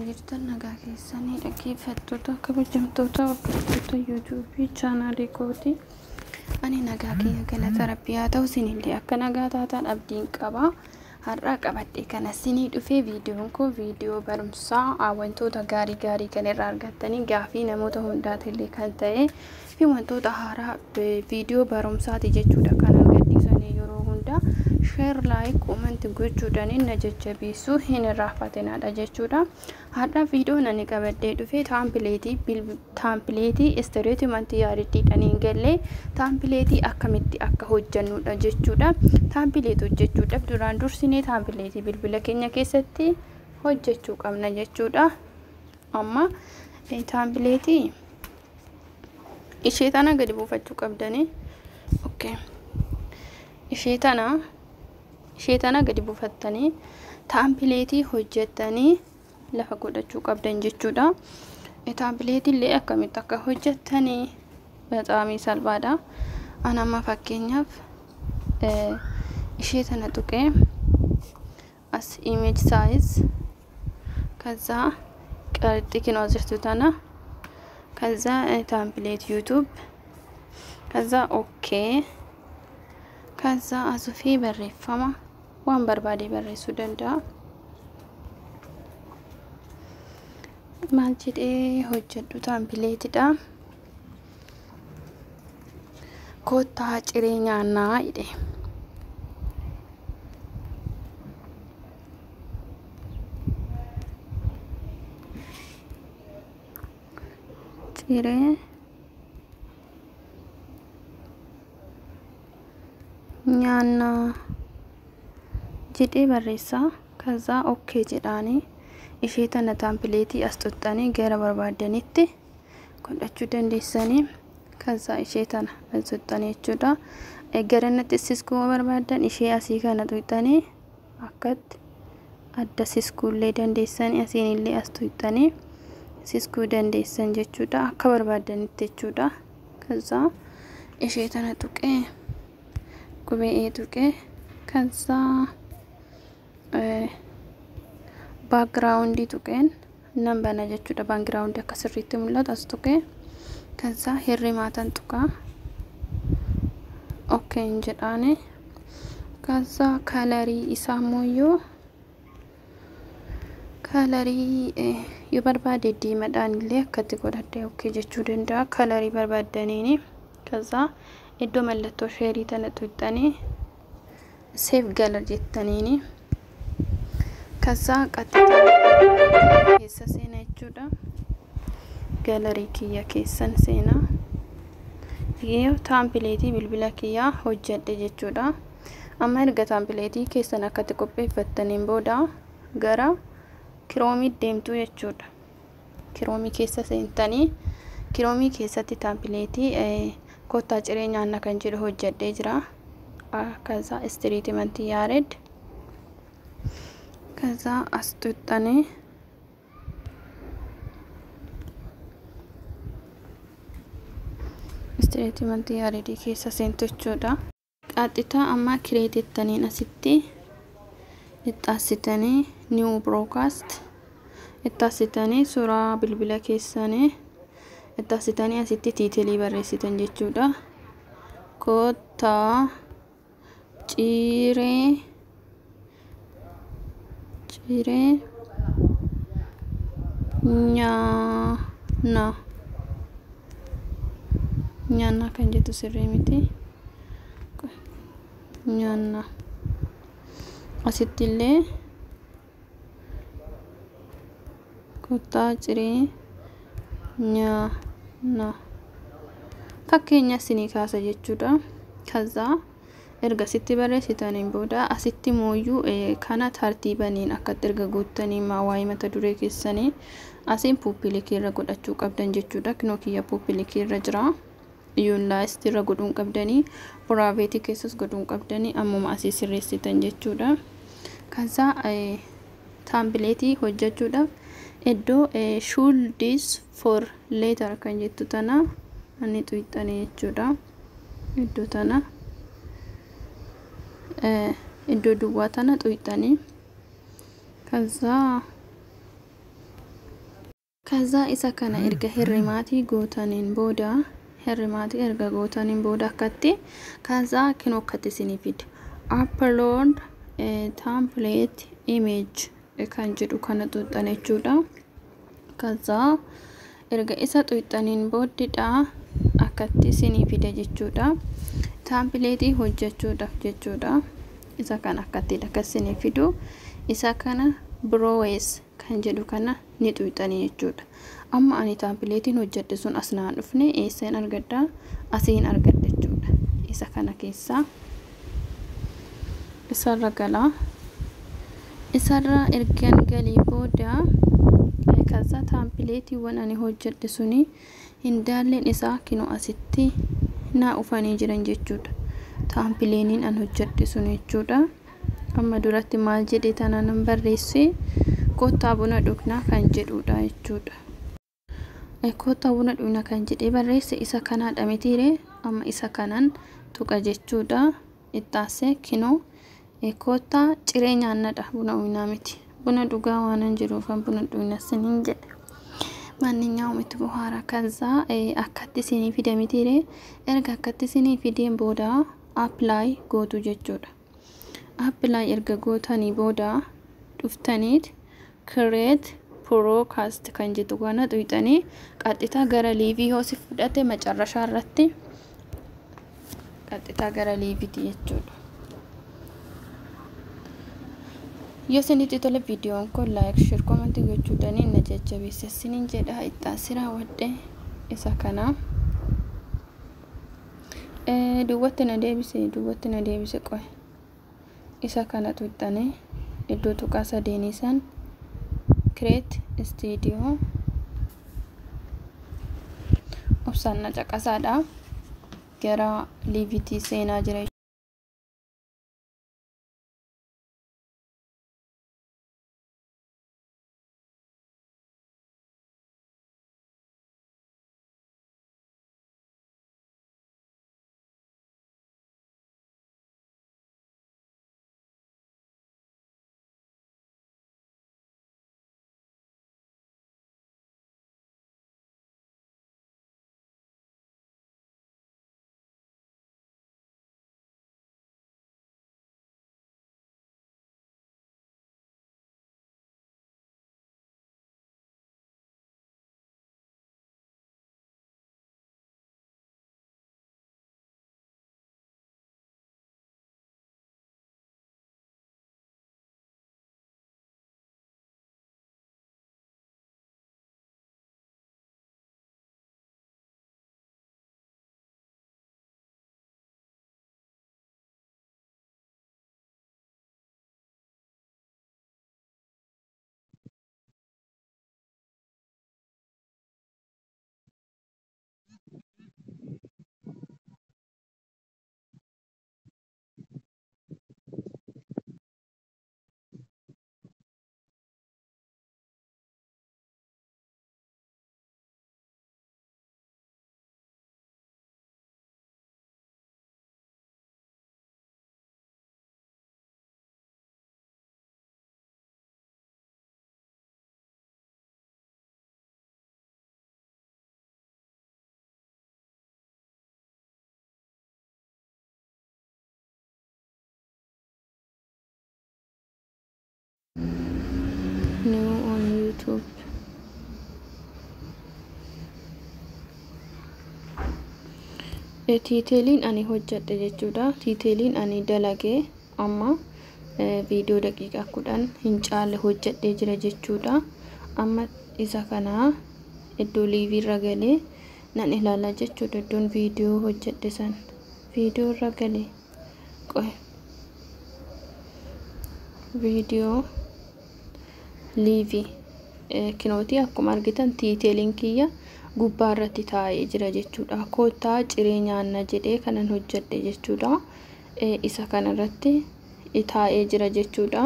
Jirtan nagaa keessanii dhaggeeffattoota kabajamtoota hordoftoota yuutuubii chaanaalii kooti. Ani nagaa kiyya galata rabbii haa ta'u, isinillee akka nagaa taataan abdiin qaba. Har'a qabadhe kana isinii dhufee viidiyoon koo viidiyoo barumsaa wantoota gaarii gaarii kan irraa argattanii gaafii namoota hundaatillee kan ta'e fi wantoota haaraa viidiyoo barumsaati jechuudha kan gadhiisanii yeroo hundaa share, like, comment gochuudhaan na jajjabeessuu hin irraanfatinaadha jechuudha. Har'a viidiyoon ani qabadhee dhufe template statement yaadittiidhaan hin galle template akkamitti akka hojjannudha jechuudha. Template hojjechuudhaaf duraan dursinee template bilbila keenya keessatti hojjechuu qabna jechuudha. Amma template ishee tana gadi buufachuu qabdanii. Okay. Ishee tana gadi buufattanii template hojjettanii lafa godhachuu qabdan jechuudha. Template illee akkamitti akka hojjettanii በጣም salphaadha. Ani amma fakkeenyaaf ishee tana tuqee as image size ከዛ ቀርጢ kinoo jirtu tana ከዛ template YouTube ከዛ okay ከዛ asufee barreeffama waan barbaade barreessuu danda'a. Maal jedhee hojjedhu templateidha. Kottaa ciree nyaannaa jedhe. Ciree nyaannaa jedhee barreessaa. ከዛ okay jedhaanii ishee tana template as xuxxanii gara barbaaddanitti godhachuu dandeessanii. ከዛ ishee tana as xuxxanii jechuudha. Garanatti siskuu barbaaddan ishee asii kana xuxxanii akkatti adda siskuullee dandeessanii, asiinillee as xuxxanii siskuu dandeessan jechuudha, akka barbaaddanitti jechuudha. ከዛ ishee tana tuqee qubee tuqee ከዛ background tuqeen nan bana jechuudha. Background akka sirriitti mul'atu as tuqee ከዛ hirrimaatan tuqaa okay jedhaani. ከዛ color isaa immoo color yoo barbaade diimadhaan illee akkatti godhadhe okay jechuu danda'a, color barbaaddaniini. ከዛ iddoo mallattoo share tana tuqxanii save gallery jettaniini ከዛ qaxxita keessa seena jechuudha. Gallery kiyya keessan seenaa yoo template bilbila kiyyaa hojjedhe jechuudha. Amma erga template keessan akkatti qopheeffattaniin booda gara Chrome deemtu jechuudha. Chrome keessa seentanii Chrome keessatti template kottaa ciree nyaanna kan jedhu hojjedhee jira. ከዛ statement Yaared ከዛ as tuqxanii statement Yaaredii keessa seentu jechuudha. Qaxxitaa amma createttaniin asitti ixxaassitanii new broadcast ixxaassitanii suuraa bilbila keessanii ixxaassitanii asitti title barreessitan jechuudha. Kottaa ciree nyaanna, nyaannaa kan jettu sirrii miti, nyaanna. Asitti illee kottaa ciree nyaanna fakkeenya isinii kaasa jechuudha. ከዛ erga asitti barreessitaniin booda asitti mooyyuu kana tartiibaniin akkatti erga guuttanii waa'ee mata duree keessanii asiin public irra godhachuu qabdan jechuudha. Kinoo kiyya public irra jira. Unlisted irra godhuun qabdanii, private keessas godhuun qabdanii, ammuma asii sirreessitan jechuudha. ከዛ template hojjechuudhaaf iddoo "Show this for later" kan jettu tana inni xuqxanii jechuudha. Iddoo tana, iddoo duwwaa tana xuqxanii ከዛ Kaza isa kana erga hirrimaatii gootaniin booda, hirrimaatii erga gootaniin booda akkatti kaza kinoo akkatti isinii fida. Upload template image kan jedhu kana xuuxxan jechuudha. Kaza erga isa xuuxxaniin booddedha akkatti isinii fida jechuudha. Template hojjechuudhaaf jechuudha. Isa kana akkattidha akka isinii fidu. Isa kana browse kan jedhu kana ni xuuxxanii jechuudha. Amma ani templatein hojjedhe sun as naan dhufne eessaan argadha? Asiin argadha jechuudha. Isa kana keessaa isarra galaa. Isarra ergan galii booda kaza templateewwan ani hojjedhe suni hindaalleen isaa kinoo asitti naa ufanii jiran jechuudha. Templatein an hojjedhe sun jechuudha. Amma duratti maal jedhe tanaan barreesse, kottaa buna dhugnaa kan jedhudha jechuudha. Kottaa buna dhugnaa kan jedhee barreesse isa kanaadha mitiire. Amma isa kanan tuqa jechuudha. Ittaasee kinoo kottaa ciree nyaannadha, buna dhugnaa miti. Buna dhugaa waanan jiruufan buna dhugnaa siniin jedhe. Maanninyaa'um itti bohaara. Kaza akkatti isinii fide mitiire. Erga akkatti isinii fideen booda apply gootu jechuudha. Apply erga gootanii booda dhuftaniit create broadcast kan jedhu kana xuuxanii qaxxitaa gara live yoo si fudhate macarrashaa irratti qaxxitaa gara liveeti jechuudha. Yoo isinitti tole viidiyoon kun like, share, comment gochuudhaan na jajjabeessa isiniin jedha. Itti raawwadhe isa kana. Duubatti na deebise, duubatti na deebise qoy. Isa kana xuuxxanii iddoo tuqaa sadeenii san create studio obsaan na caqasaadha. Gara liiviitii seenaa jira. New on YouTube. Titleiin ani hojjedhe jechuudha. Titleiin ani dalagee amma viidiyoo daqiiqaa 10 hin caalle hojjedhee jira jechuudha. Amma isa kana iddoo live irra galee nan ilaala jechuudha. Iddoon viidiyoo hojjedhe san viidiyoo irra galee qoy viidiyoo live kinootii akkuma argitan titleiin kiyya gubbaa irratti taa'ee jira jechuudha. Kottaa ciree nyaanna jedhee kanan hojjedhe jechuudha. Isa kanarratti taa'ee jira jechuudha.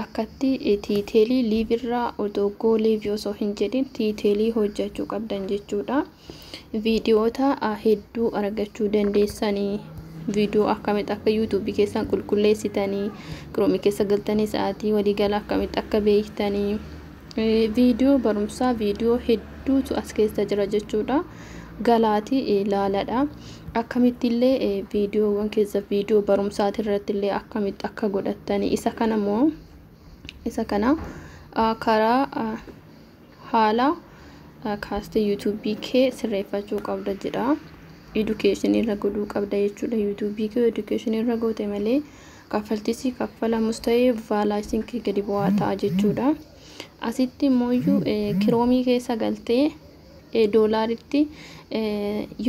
Akkatti title live irraa otoo go live osoo hin jedhin title hojjechuu qabdan jechuudha. Viidiyoota hedduu argachuu dandeessanii, viidiyoo akkamitti akka yuutuubii keessan qulqulleessitanii, Chrome keessa galtanii sa'aatii waliigala akkamitti akka beektanii Viidiyoo barumsaa viidiyoo hedduutu as keessa jira jechuudha. Galaatii ilaaladha. Akkamitti illee viidiyoowwan keessa viidiyoo barumsaati irratti illee akkamitti akka godhattanii, isa kana immoo isa kana karaa haala kaastee yuutuubii kee sirreeffachuu qabda jedha. Education irra godhuu qabda jechuudha. Yuutuubii kee education irra goote malee kaffaltiisi kaffalamus ta'ee vaalaasiin kee gadi bu'aa ta'a jechuudha. Asitti immoo kiroomii keessa galtee doolaaritti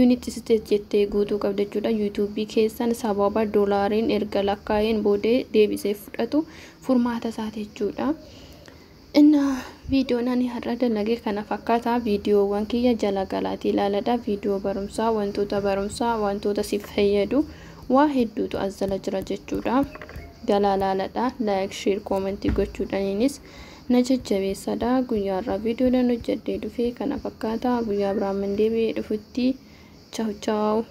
United States jettee guutuu qabda jechuudha. Yuutuubii keessan sababa doolaariin erga lakkaa'een boodee deebisee fudhatu furmaata isaati jechuudha. Inna viidiyoon ani har'a dalage kana fakkaata. Viidiyoowwan kiyya jala galaatii ilaaladha. Viidiyoo barumsaa, wantoota barumsaa, wantoota si fayyadu waa hedduutu as jala jira jechuudha. Galaa ilaaladha. Like, share, comment gochuudhaaniinis na jajjabeessadha. Guyyaa irraa viidiyoodhaan hojjedhee dhufee kana fakkaata. Guyyaa biraan deebi'ee dhufutti, chaaw chaaw.